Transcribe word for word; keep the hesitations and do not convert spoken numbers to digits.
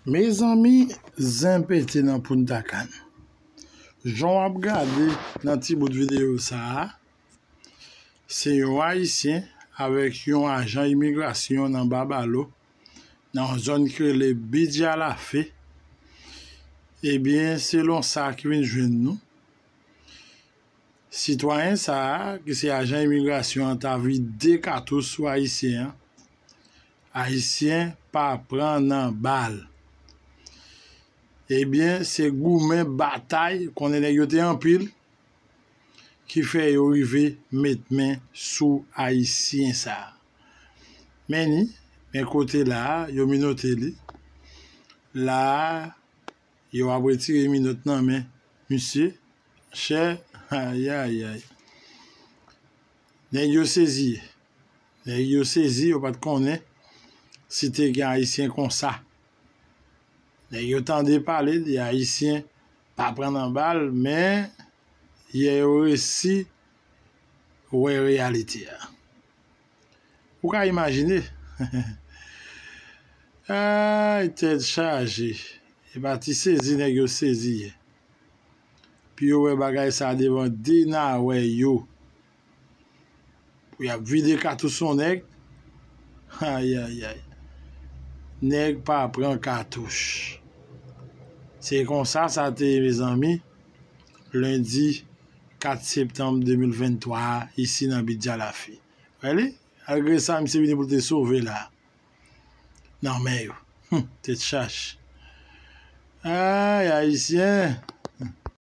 Mezanmi, zen pete nan Punta Cana. Jan w ap gade nan ti bout videyo sa a, se yon Ayisyen avèk yon ajan imigrasyon nan Babalo, nan yon zòn ki rele Bidjalafe. Ebyen, selon sa ki vin jwenn nou, sitwayen sa a, ki se ajan imigrasyon an, ta vide katouch sou Ayisyen an. Ayisyen pa pran nan bal. Ebyen, se goumen, batay, konnen nèg yo te anpil, ki fè yo rive met men sou Ayisyen sa a. Men ni, men kote la a, yo minote li. La a, yo ap retire minòt nan men misye. Chè, ayayay. Nèg yo sezi. Nèg yo sezi, yo pa t konnen si te gen Ayisyen konsa. Nèg yo tande pale de Ayisyen pa pran nan bal, men yè yo resi wè reyalite a. Ou ka imajine? Ay, tèt chaje. E pa ti sezi nèg yo sezi ye. Pou yo wè bagay sa devan de nawè yo. Pou y ap vide katouch sou nèg. Ayayay. Nèg pa pran katouch. Se konsa sa te ye, mezanmi, lendi kat septanm de mil venntwa a, isi nan Bidjalafe. Wè li? Malgre sa, misye vini pou l te sove la. Nan men yo. Hum, tèt chaje. Ay, Ayisyen,